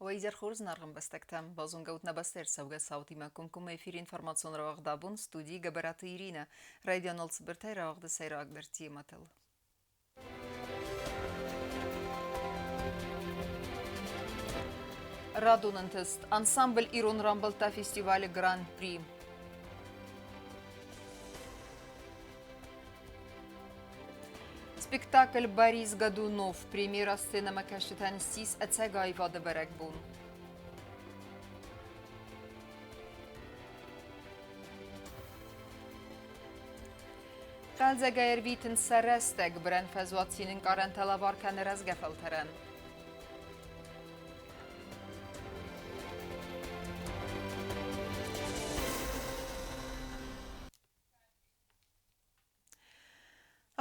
Уӕ изӕр хорз, зынаргъ ӕмбӕстӕгтӕ! Базонгӕ ут нӕ бӕстӕйы ӕрцӕугӕ цаутимӕ комкоммӕ эфиры информацион рауагъд абон студийы Гӕбӕраты Иринӕ. Райдианыл цыбыртӕй рауагъды сӕйрагдӕр темӕтыл. Радон ӕнтыст. Ансамбль «Ирон рамбылдта» фестивалы Гран-при. Спектакль «Борис Годунов» премьера сценӕмӕкӕсджытӕн ссис ӕцӕг аивады бӕрӕгбон. Хъӕлдзӕгӕй ӕрвитынц сӕ рӕстӕг, бырӕн фӕзуат цин ӕнкъарӕнтӕ лӕвар кӕны рӕзгӕ фӕлтӕрӕн.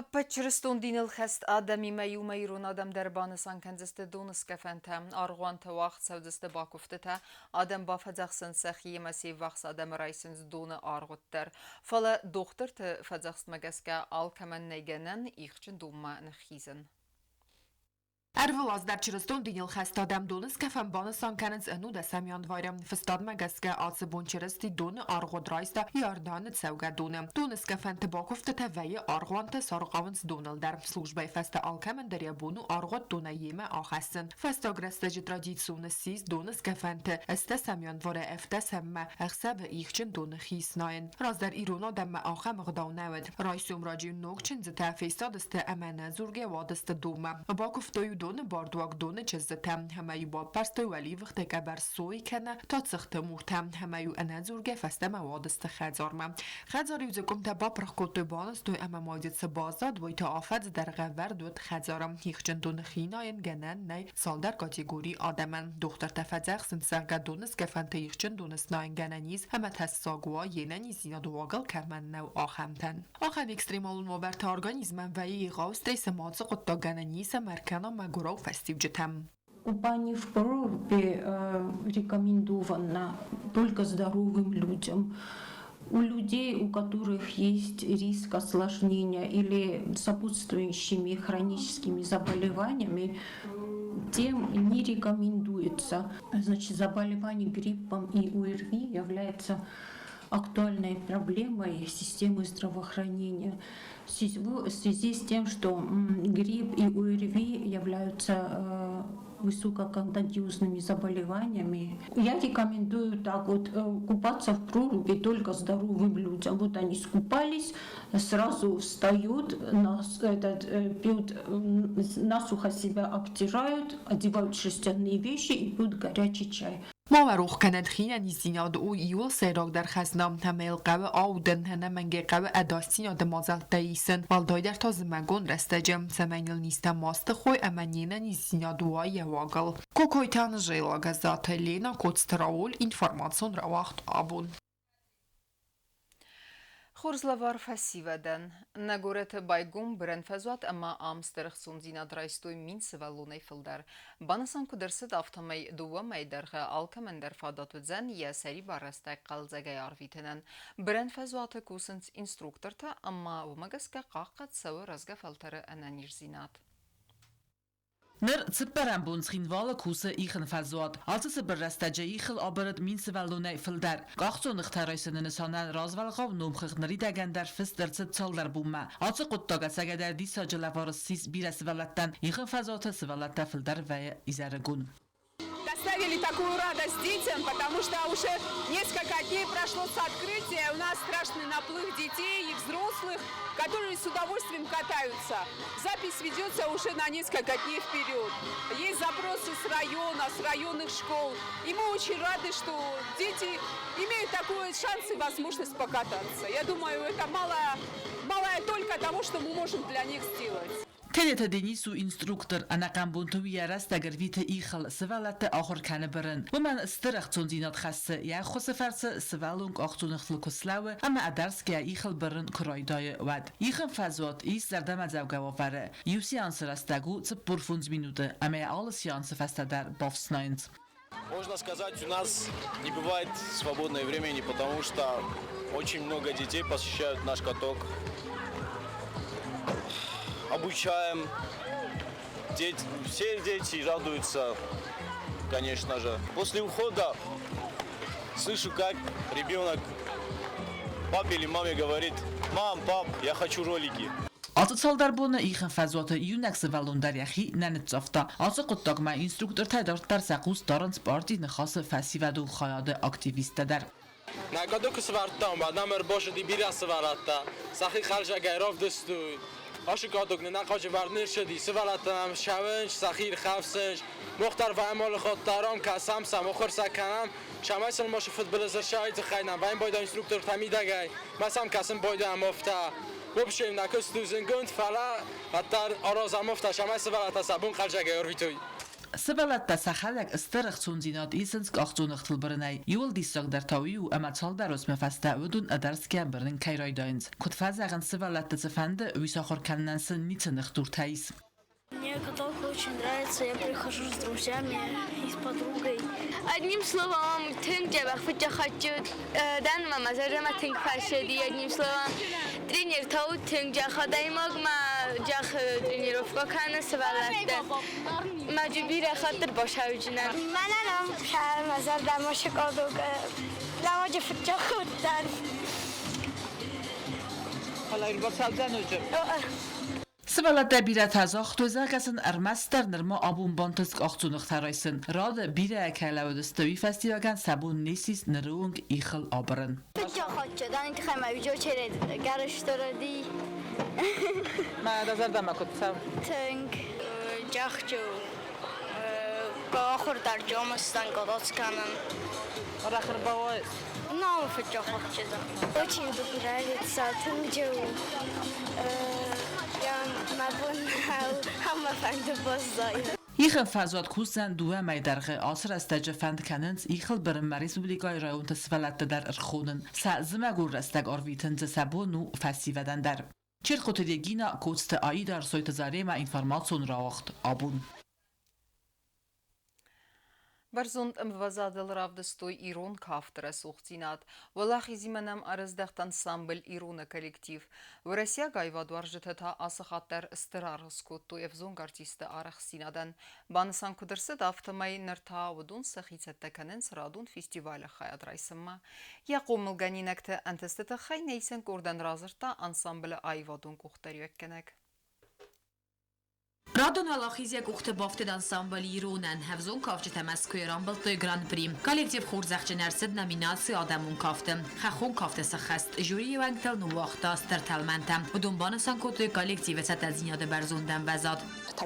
Ӕппӕт чырыстон диныл хӕст адӕмимӕ иумӕ ирон адӕм дӕр банысан кӕндзысты доныскъӕфӕнтӕ, аргъуантӕ уагъд цӕудзысты бакуывтытӕ, адӕм бафӕдзӕхсынц сӕхи ӕмӕ се ввахс адӕмы райсынц доны аргъуыд дӕр. Фӕлӕ дохтырты фӕдзӕхстмӕ гӕсгӕ алкӕмӕн нӕй гӕнӕн ихджын донмӕ ныххизын. Ӕрвылаз дӕр чырыстон диныл хӕст адӕм доны скӕфӕн банысан кӕнынц ӕнудӕсӕм январы. Фыстадмӕ гӕсгӕ ацы бон Чырысти доны аргъуыд райста Иорданы цӕугӕдоны. Доны скӕфӕнты бакуывдтытӕ вӕййы аргъуантӕ саргъауынц доныл дӕр. Службӕйы фӕстӕ алкӕмӕн дӕр йӕ бон у аргъуыд донӕй йемӕ ахӕссын. Фӕстаг рӕстӕджы традицион ссис доны скӕфӕнты ӕстдӕсӕм январы ӕвддӕсӕммӕ ӕхсӕвы ихджын доны хи снайын. Раздӕр ирон адӕммӕ ахӕм ӕгъдау нӕ уыд. Райсом раджы ног чындзытӕ фестадысты ӕмӕ нӕдзургӕ уадысты донмӕ. Бакуывтой уыдоны бардуаг доны чызджытӕ ӕмӕ-иу баппӕрстой уӕливыхты къӕбӕр сой кӕнӕ та цыхты муртӕ ӕмӕ-иу ӕнӕдзургӕ фӕстӕмӕ уадысты хӕдзармӕ. Хӕдзар-иу дзы къуымтӕ бапырх кодтой, банызтой ӕмӕ ма дзы цы баззад, уый та афӕдзы дӕргъы ӕвӕрд уыд хӕдзары. Ихджын доны хинайӕн гӕнӕн нӕй цалдӕр категорийы адӕмӕн. Дохтыртӕ фӕдзӕхсынц, зӕгъгӕ, доны скъӕфӕнты ихджын доны снайын гӕнӕн ис ӕмӕ тӕссаг уа, йе нӕниздзинады уагыл кӕмӕн нӕу, ахӕмтӕн. Ахӕм экстремалон уавӕрты организмӕн вӕййы егъау стресс ӕмӕ ацы хъуыддагӕн ис ӕмӕ ӕркӕна мӕгуырау фӕстиуджытӕм. Купание в проруби рекомендовано только здоровым людям. У людей, у которых есть риск осложнения или сопутствующими хроническими заболеваниями, тем не рекомендуется. Значит, заболевание гриппом и ОРВИ является актуальной проблемой системы здравоохранения в связи с тем, что грипп и ОРВИ являются высококонтагиозными заболеваниями. Я рекомендую так вот купаться в проруби только здоровым людям. Вот они скупались, сразу встают, нас, этот, пьют, насухо себя обтирают, одевают шерстяные вещи и пьют горячий чай. Ма уӕ рох кӕнӕд хинӕниздзинад у иууыл сӕйрагдӕр хӕзна, ӕмӕ йыл хъӕуы аудын, ӕнӕмӕнгӕй хъӕуы ӕдасдзинады мадзӕлттӕ исын, уӕлдайдӕр та зымӕгон рӕстӕджы, цӕмӕй ныл низтӕ ма стыхой ӕмӕ не нӕниздзинад уа йӕ уагыл. Кокойты Анжела, Гӕззаты Лена, Коцты Рауль, информацион рауагъд абон. Хорз лӕвар фӕсивӕдӕн. Нӕ горӕты байгом бырӕн фӕзуат ӕмӕ ам стыр ӕхцондзинад райстой 1000 сывӕллонӕй фылдӕр. Банысан куыд ӕрцыд, афтӕмӕй дыууӕ мӕйы дӕргъы алкӕмӕн дӕр фадат уыдзӕн йӕ сӕрибар рӕстӕг хъӕлдзӕгӕй арвитынӕн. Бырӕн фӕзуаты кусынц инструктортӕ ӕмӕ уымӕ гӕсгӕ хъахъхъӕд цӕуы рӕзгӕ фӕлтӕры ӕнӕниздзинад. Ныр цыппӕрӕм бон Цхинвалы кусы ихын фӕзуат. Ацы цыбыр рӕстӕджы ихыл абырыд 1000 сывӕллонӕй фылдӕр. Къахдзоныгътӕ райсыны нысанӕн развӕлгъау номхыгъд ныридӕгӕн дӕр фыст ӕрцыд цалдӕр бонмӕ. Ацы хъуыддаг ӕцӕгӕйдӕр диссаджы лӕвар ссис бирӕ сывӕллӕттӕн. Ихын фӕзуаты сывӕллӕттӕ фылдӕр вӕййы изӕрыгон. Доставили такую радость детям, потому что уже несколько дней прошло с открытия, у нас страшный наплыв детей и взрослых, которые с удовольствием катаются. Запись ведется уже на несколько дней вперед. Есть запросы с района, с районных школ. И мы очень рады, что дети имеют такой шанс и возможность покататься. Я думаю, это малая, малая только того, что мы можем для них сделать. Тедеты Денис у инструктор, ӕнӕхъӕн бонты уый йӕ рӕстӕг ӕрвиты ихыл, сывӕллӕтты ахуыр кӕны бырын. Уымӕн стыр ӕхцондзинад хӕссы, йӕ ӕххуысы фӕрцы сывӕллон къахдзоныгътыл куы слӕууы ӕмӕ ӕдӕрсгӕ ихыл бырын куы райдайы, уӕд. Ихын фӕзуат ис зӕрдӕмӕдзӕугӕ уавӕры. Иу сеансы рӕстӕг у 45 минуты ӕмӕ йӕ алы сеансы фӕстӕ дӕр бафснайынц. Можно сказать, у нас не бывает свободного времени, потому что очень много детей посещают наш каток. Обучаем. Дети, все дети радуются. конечно же. После ухода слышу, как ребенок папе или маме говорит: «Мам, пап, я хочу ролики». Ацы цалдӕр боны ихын фӕзуаты иунӕг сывӕллон дӕр йӕхи нӕ ныццавта. Ацы хъуыддагмӕ инструктортӕ дарддӕр сӕ хъус дарынц партийы Ныхасы фӕсивӕдон хайады активисттӕ дӕр. Нӕ кадок куы сывӕрдтам, уӕд нӕм ӕрбацыди бирӕ сывӕллӕттӕ. Сӕхи хӕрзагӕй равдыстой. Ацы кадок нын ахъазы вӕрд не рцыди. Сывӕллӕттӕ нӕм ссӕуынц, сӕхи ирхӕфсынц. Мах дӕр вӕййӕм алы хатт дарӕм, кӕсӕм сӕм, ахуыр сӕ кӕнӕм. Цӕмӕй сын мацы фыдбылыз ӕрцӕуа, тыххӕй нӕм вӕййӕм байдайы инструктортӕ мидӕгӕй. Мӕ сӕм кӕсын байдайӕм афтӕ. Вообще нӕ куыст у зынгонд, фӕлӕ уӕддӕр аразӕм афтӕ, цӕмӕй сывӕллӕттӕ сӕ бон хъӕлдзӕгӕй ӕрвитой. Сывӕллӕттӕ сӕхӕдӕг стыр ӕхцондзинад исынц къахдзоныгътыл бырынӕй. Иуыл диссагдӕр та уый у, ӕмӕ цалдӕр уысмы фӕстӕ уыдон ӕдӕрсгӕ бырын кӕй райдайынц. Куыд фӕзӕгъынц, сывӕллӕтты цы фӕнды, уый сахуыр кӕнынӕн сын ницы ныхдуртӕ ис. Мне каток очень нравится, я прихожу с друзьями и с подругой. Одним словом, тынг дзӕбӕх фыдджахатджы дӕн ӕмӕ мӕ зӕрдӕмӕ тынг фӕцыди. Одним словом, тренертӕ у тынг джах адӕймаг, ма джах тренировкӕ кӕны сывӕллӕтты. Маджы бирӕ хатт ӕрбасауджынӕн. Мӕнӕн ам мӕ зӕрдӕмӕ сыкъадок ламаджы фыдджах уыдтӕн. Фӕлӕ ӕрбацӕудзӕн уыджы? Сывӕллӕттӕ бирӕтӕ загътой, зӕгъгӕ сын ӕрмӕстдӕр нырма абон бантыст къахдзоныгътӕ райсын. Рады бирӕ кӕй лӕууыдысты, уый фӕстиуӕгӕн сӕ бон не ссис ныры онг ихыл абырын. Фыдджахатджы, тыххӕй ма видеочеред гӕрыстороди. Мӕ дӕ зӕрдӕмӕ куыд цӕуы? Тынг джахджу ахуырдар джомыстан кӕнын. Рахырбауай. Ну, фыдджахатджы. Очень нравится, тынг Я мӕ бон ӕмӕ фӕнды баззайын. Ихын фӕзуат кусдзӕн дыууӕ мӕйы дӕргъы. Ацы рӕстӕджы фӕнд кӕнынц ихыл бырынмӕ республикӕйы районты сывӕллӕтты дӕр ӕрхонын. Сӕ зымӕгон рӕстӕг ӕрвитын дзы сӕ бон у фӕсивӕдӕн дӕр. Черкоты Регина, Коцты Аида, Ӕрсойты Заремӕ информацион рауагъд абон. Бӕрзонд ӕмвӕзадыл равдыстой ирон кафты рӕсугъддзинад. Уӕлахизимӕ нӕм ӕрыздӕхт ансамбль «Ирон-ы» коллектив. Уӕрӕсейаг аивадуарзджытӕ та ацы хатт дӕр стыр аргъ скодтой ӕвзонг артистты арӕхстдзинадӕн. Банысан куыд ӕрцыд, афтӕмӕй ныр та уыдон сӕхи цӕттӕ кӕнынц радон фестивалы хайад райсынмӕ. Йӕ хъомылгӕнинӕгты ӕнтысты тыххӕй нӕ исӕн къордӕн радзырдта ансамблы аивадон къухдариуӕггӕнӕг. Радон уӕлахиз йӕ къухты бафтыд ансамбль «Иронӕн». Ӕвзонг кафджытӕ Мӕскуыйы рамбылдтой Гран-при. Коллектив хорзӕхджын ӕрцыд номинаци «Адӕмон кафты». Хӕххон кафты сӕххӕст жюрийы уӕнгтыл ныууагъта стыр тӕлмӕнтӕ. Уыдон банысан кодтой коллективы цӕттӕдзинады бӕрзонд ӕмвӕзад.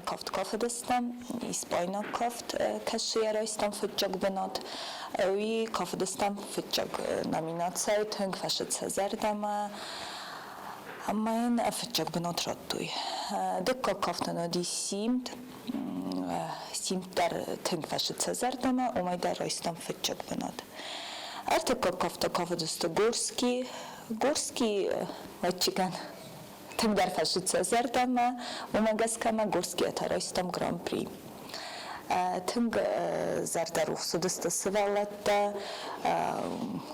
Кафт кафыдыстӕм, испайнаг кафт кӕсыйӕ райстам фыццаг бынат. Уый кафыдыстӕм фыццаг номинацийӕ тынг фӕцыд сӕ зӕрдӕмӕ. Ӕмӕ йын фыццаг бынат радтой. Дыккаг кафтӕн уыди Симд. Симд дӕр тынг фӕцыд сӕ зӕрдӕмӕ, уымӕй дӕр райстам фыццаг бынат. Ӕртыккаг кафтӕ кафыдысты Горский. Горский, ӕвӕццӕгӕн, тынгдӕр фӕцыд сӕ зӕрдӕмӕ, уымӕ гӕсгӕ ма Горскийӕ та райстам Гран-при. Тынг зӕрдӕрухс уыдысты сывӕллӕттӕ,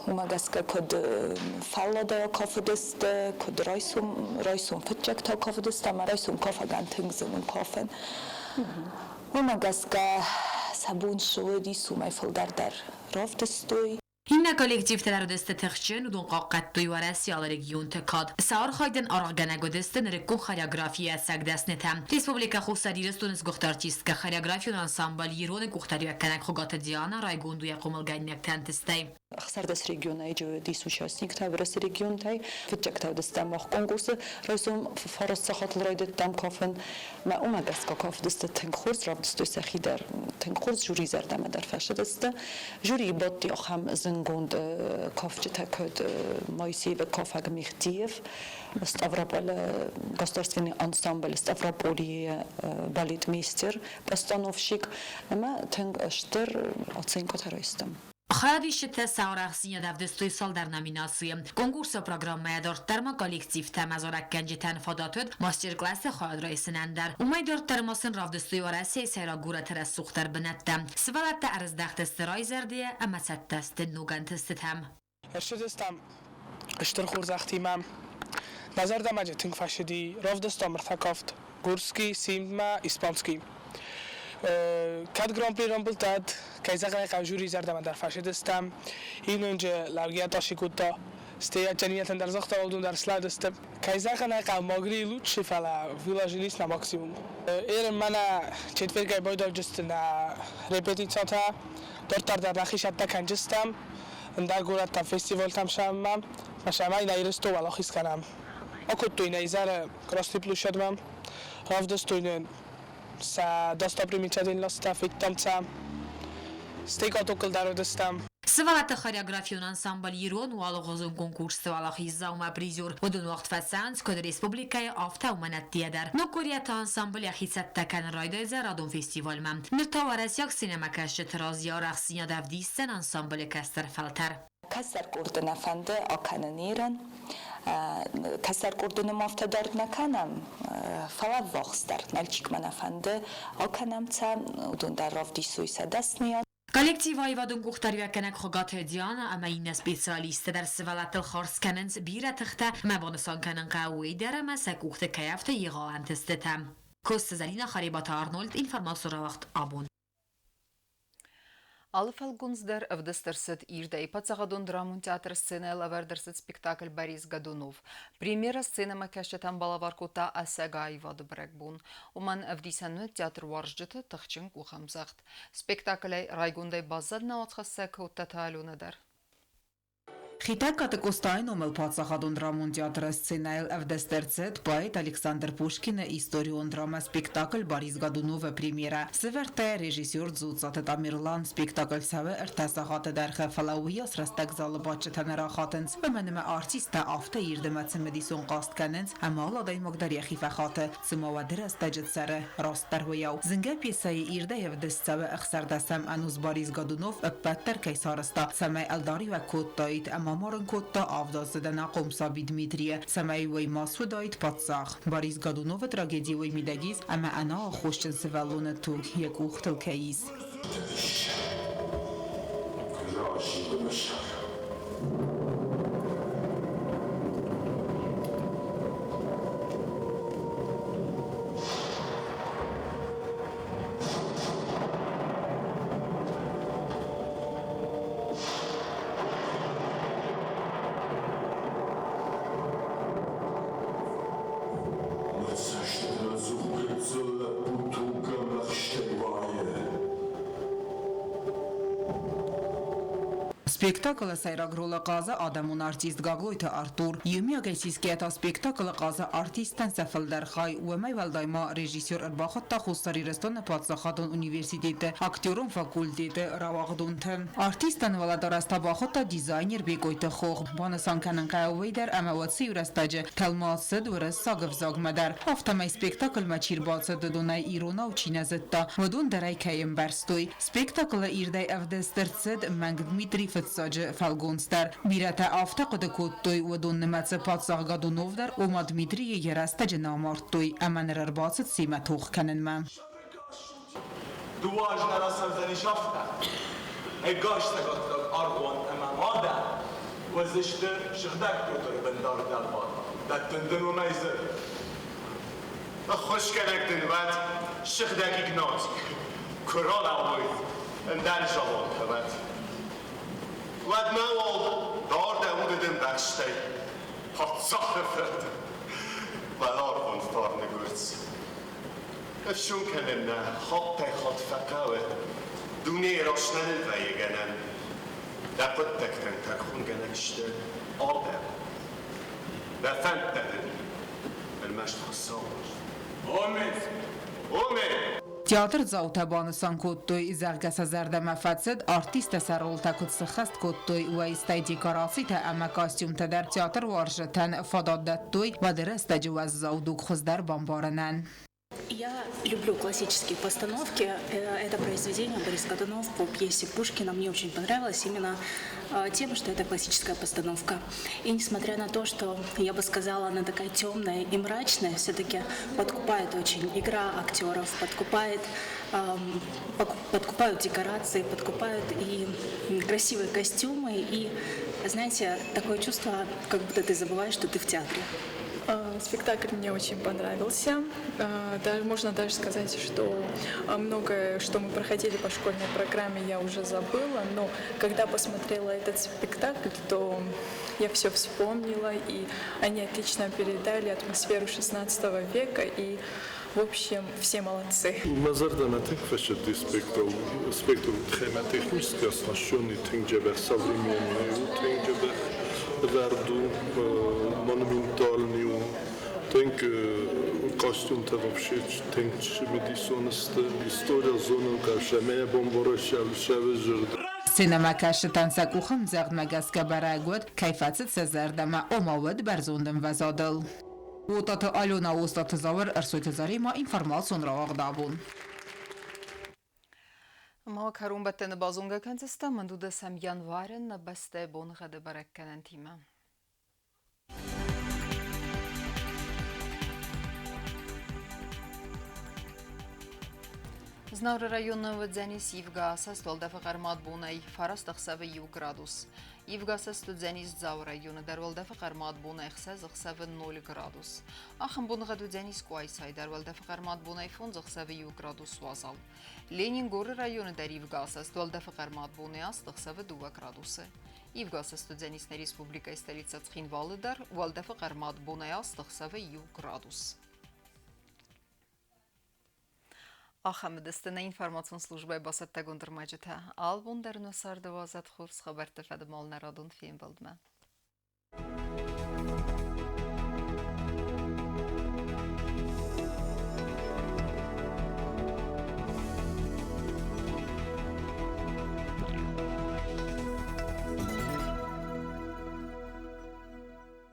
уымӕ гӕсгӕ куыд фӕлладӕй кафыдысты, куыд райсом, райсом фыццӕгтӕ кафыдысты ӕмӕ райсом кафӕгӕн тынг зын у кафын. Уымӕ гӕсгӕ сӕ бон цы уыдис, уымӕй фылдӕр дӕр равдыстой. Иннӕ коллективтӕ дӕр уыдысты тыхджын, уыдон хъахъхъӕдтой Уӕрӕсейы алы регионты кад. Сӕ архайдӕн аргъгӕнӕг уыдысты нырыккон хореографийы ӕцӕг дӕснытӕ. Республикӕ Хуссар Ирыстоны сгуыхт артисткӕ, хореографион ансамбль «Ирон-ы» къухдариуӕггӕнӕг Хуыгаты Диана райгонд у йӕ хъомылгӕнинӕгты ӕнтыстӕй. 16 регионӕй ис участниктӕ Уӕрӕсе регионтӕй. Фыццӕгтӕ уыдыстӕм мах конкурсы райсом фараст сахатыл райдыдтам кафын. Мӕ уымӕ гӕсгӕ кафыдысты тынг хорз, равдыстой сӕхи дӕр тынг хорз, жюри зӕрдӕмӕ дӕр фӕцыдысты. Жюрийы бадти ахӕм зынгонд кафджытӕ, куыд Моисеевы кафӕг Мехтиев, Ставрополы государственный ансамбль Ставрополье балетмейстер, постановщик ӕмӕ тынг стыр оценкӕтӕ райстам. Хайадисджытӕ сӕ арӕхстдзинад ӕвдыстой цалдӕр номинацийы. Конкурсы программӕйӕ дарддӕр ма коллективтӕ ӕмӕ зарӕггӕнджытӕн фадат уыд мастер-классы хайад райсынӕн дӕр. Уымӕй дарддӕр ма сын равдыстой Уӕрӕсейы сӕйраг горӕты рӕсугъддӕр бынӕттӕ. Сывӕллӕттӕ ӕрыздӕхтысты райзӕрдыйӕ ӕмӕ цӕттӕ сты ног ӕнтыстытӕм. Ӕрцыдыстӕм стыр хорзӕхтимӕ. Нӕ зӕрдӕмӕ тынг фӕцыди. Равдыстам ӕртӕ кафт: Гурский, Симдмӕ, Испанский. Кӕд Гран-при рамбылдтат, кӕй зӕгъын ӕй хъӕуы, жюрийы зӕрдӕмӕ дӕр фӕцыдыстӕм. Иннонджы лӕугӕйӕ тасы кодта. Стӕй ӕддӕ дӕр загъта, уыдон дӕр слӕудысты. Кӕй зӕгъын ӕй хъӕуы, могли лучше, фӕлӕ выложились на максимум. Ерын мӕнӕ четвергӕй байдауджысты нӕ репетицитӕ, дарддӕр дӕр нӕхи цӕттӕ кӕнджыстӕм, ӕндӕр горӕттӕм фестивалтӕм сӕммӕ, цӕмӕй нӕ Ирыстон уӕлахиз кӕнӕм. Акодтой нӕ изӕры Красный площадьмӕ, равдыстой нын сӕ достопримечательносттӕ, федтам сӕ, стӕй катокыл дӕр уыдыстӕм. Сывӕллӕтты хореографион ансамбль «Ирон» у алыгъуызон конкурсты уӕлахиздзаумӕ призер. Уыдон уагъд фӕцӕуынц куыд республикӕйы, афтӕ уымӕн ӕддейӕ дӕр. Ног горӕты ансамбль йӕхи цӕттӕ кӕнын райдайдзӕн радон фестивальмӕ. Ныр та уӕрӕсейаг сценӕмӕкӕсджыты раз йӕ арӕхстдзинад ӕвдисдзӕн ансамблы кӕстӕр фӕлтӕр. Кӕстӕр къорды нӕ фӕнды акӕнын ерын. Кӕстӕр къорды ном афтӕ дард нӕ кӕнӕм, фӕлӕ ӕввахсдӕр Нальчикмӕ нӕ фӕнды акӕнӕм сӕ, уыдон дӕр равдисой сӕ дӕсныйад. Коллектив аивадон къухдариуӕггӕнӕг Хуыгаты Диана ӕмӕ иннӕ специалисттӕ дӕр сывӕллӕттыл хардз кӕнынц бирӕ тыхтӕ ӕмӕ банысан кӕнын хъӕуы уый дӕр, ӕмӕ сӕ къухты кӕй ӕфты егъау ӕнтыстытӕ. Коцты Зӕлинӕ, Харебаты Арнольд, информацион рауагъд «Абон». Алы фӕлгонц дӕр ӕвдыст ӕрцыд ирдӕй. Паддзахадон драмон театры сценӕйыл ӕвӕрд ӕрцыд спектакль «Борис Годунов». Премьерӕ сценӕмӕкӕсджытӕн балӕвар кодта ӕцӕг аивады бӕрӕгбон. Уымӕн ӕвдисӕн уыд театруарзджыты тыхджын къухӕмдзӕгъд. Спектаклӕй райгондӕй баззад нӕ уацхӕссӕг Кодтаты Аленӕ дӕр. Хетӕгкаты Къостайы номыл паддзахадон драмон театры сценӕйыл ӕвдыст ӕрцыд поэт Александр Пушкины историон драмӕ-спектакль «Борис Годунов-ы премьерӕ». Сӕвӕрдта режиссер Дзуццаты Тамерлан. Спектакль цӕуы ӕртӕ сахаты дӕргъы, фӕлӕ уыйас рӕстӕг залы бадджытӕ нӕ рахатынц. Уымӕн ӕмӕ артисттӕ афтӕ ирд ӕмӕ цымыдисон хъазт кӕнынц, ӕмӕ алы адӕймаг дӕр йӕхи фӕхаты, цыма уӕды рӕстӕджы цӕры, растдӕр уыйау. Зынгӕ пьесӕйы ирдӕй ӕвдыст цӕуы ӕхсӕрдӕсӕм ӕнус Борис Годунов ӕппӕт дӕр кӕй сарӕзта, цӕмӕй ӕлдариуӕг кодтаид ӕмӕ марын кодта авдаздзыдӕн ӕнахъом саби Дмитрийы, цӕмӕй уый ма суыдаид паддзах. Борис Годуновы трагеди уый мидӕг ис, ӕмӕ ӕнӕаххосджын сывӕллоны туг йӕ къухтыл кӕй ис. Мӕ цӕстытӕ ӕдзух гыццыл лӕппу тугӕмӕхстӕй уайы. Спектаклы сӕйраг ролы хъазы адӕмон артист Гаглойты Артур. Иумиагӕй сисгӕ та спектаклы хъазы артисттӕн сӕ фылдӕр хай. Уымӕй уӕлдай ма режиссер ӕрбахуыдта Хуссар Ирыстоны паддзахадон университеты актерон факультеты рауагъдонты. Артисттӕн уӕлӕдарӕс та бахуыдта дизайнер Бекъойты Хох. Банысан кӕнын хъӕуы уый дӕр, ӕмӕ уӕд цы иу рӕстӕджы тӕлмац цыд уырыссаг ӕвзагмӕ дӕр. Афтӕмӕй спектаклмӕ чи рбацыд, уыдонӕй иронау чи нӕ зыдта, уыдон дӕр ӕй кӕй ӕмбӕрстой. Спектаклы ирдӕй ӕвдыст ӕрцыд мӕнг Дмитрий Фыццаджы фӕлгонц дӕр. Бирӕтӕ афтӕ хъуыды кодтой, уыдон нымӕцы паддзах Годунов дӕр, ома Дмитрийы йӕ рӕстӕджы нӕ амардтой ӕмӕ ныр ӕрбацыд семӕ тох кӕнынмӕ. Дыууӕ азы нӕ рацӕудзӕнис афтӕ. Ӕгас цӕгаттаг аргъуан ӕмӕ мадӕн уыдзысты сыгъдӕг Петры бындары дӕлбар. Дӕттын дын уымӕй дзырд. Ӕххуысгӕнӕг дын уӕд сыгъдӕг Игнатий, куы ралӕууой ӕндӕр заводтӕ, уӕд. Уӕдмӕ уал дард ӕуды дын бӕстӕй паддзахы фырт, уӕларвон фарны гуырдз. Ӕфсон кӕнын нӕ хаттӕй-хатт фӕхъӕуы, дунейы раст нӕ ныввӕййы гӕнӕн. Дӕ хъуыддӕгтӕн тӕрхонгӕнӕг сты адӕм. Дӕ фӕндтӕ дын ӕрмӕст Хуыцау. Омин! Омин! Театрдзаутӕ банысан кодтой, зӕгъгӕ сӕ зӕрдӕмӕ фӕцыд, артисттӕ сӕ ролтӕ куыд сыххӕст кодтой, уый, стӕй декорацитӕ ӕмӕ костюмтӕ дӕр театруарзджытӕн фадат дӕттой уӕды рӕстӕджы уӕззау дуг хуыздӕр бамбарынӕн. Я люблю классические постановки. Это произведение Борис Годунов по пьесе Пушкина мне очень понравилось именно тем, что это классическая постановка. И несмотря на то, что, я бы сказала, она такая темная и мрачная, все-таки подкупает очень игра актеров, подкупает, подкупают декорации, подкупают и красивые костюмы, и, знаете, такое чувство, как будто ты забываешь, что ты в театре. Спектакль мне очень понравился. Даже, можно даже сказать, что многое, что мы проходили по школьной программе, я уже забыла, но когда посмотрела этот спектакль, то я все вспомнила, и они отлично передали атмосферу 16 века, и в общем, все молодцы. Мӕ зӕрдӕмӕ тынг фӕцыди спектакль, схемотехнически оснащенный, тынг дзӕбӕх современный у, тынг дзӕбӕх ӕвӕрд у, монументальный у, тынг костюмтӕ вообще тынг цымыдисон сты, история зонын хъӕуы, ӕмӕ йӕ бонвӕрнон сӕвзӕрд. Сценӕмӕкӕсджытӕн сӕ къухӕмдзӕгъдмӕ гӕсгӕ бӕрӕг уыд, кӕй фӕцыд сӕ зӕрдӕмӕ, ома уыд бӕрзонд ӕмвӕзадыл. Уотаты Алена, Остъаты Зауыр, Ӕрсойты Заремӕ, информацион рауагъд абон. Ма кӕронбӕттӕны базонгӕ кӕндзыстӕм ӕнудӕсӕм январы нӕ бӕстӕйы боныгъӕды бӕрӕггӕнӕнтимӕ. Знауыры районы уыдзӕнис ивгӕ асӕст уӕлдӕфы хъӕрмад бонӕй 9 ӕхсӕвы 1 градус. Ивгӕ асӕст уыдзӕнис Дзауы районы дӕр уӕлдӕфы хъӕрмад бонӕй 6 ӕхсӕвы 0 градус. Ахӕм боныгъӕд уыдзӕнис Къуайсайы дӕр уӕлдӕфы хъӕрмад бонӕй 5 ӕхсӕвы 1 градус уазал. Ленингоры районы дӕр ивгӕ асӕст уӕлдӕфы хъӕрмад бонӕй 8 ӕхсӕвы 2 градусы. Ивгӕ асӕст уыдзӕнис нӕ республикӕйы столицӕ Цхинвалы дӕр уӕлдӕфы хъӕрмад бонӕй 8 ӕхсӕвы 1 градус. Ахӕм уыдысты нӕ информацион службӕйы бацӕттӕгонд ӕрмӕджытӕ. Албон дӕр нӕ царды уадзӕд хорз хабӕртты фӕдыл нӕ радон фембӕлдмӕ.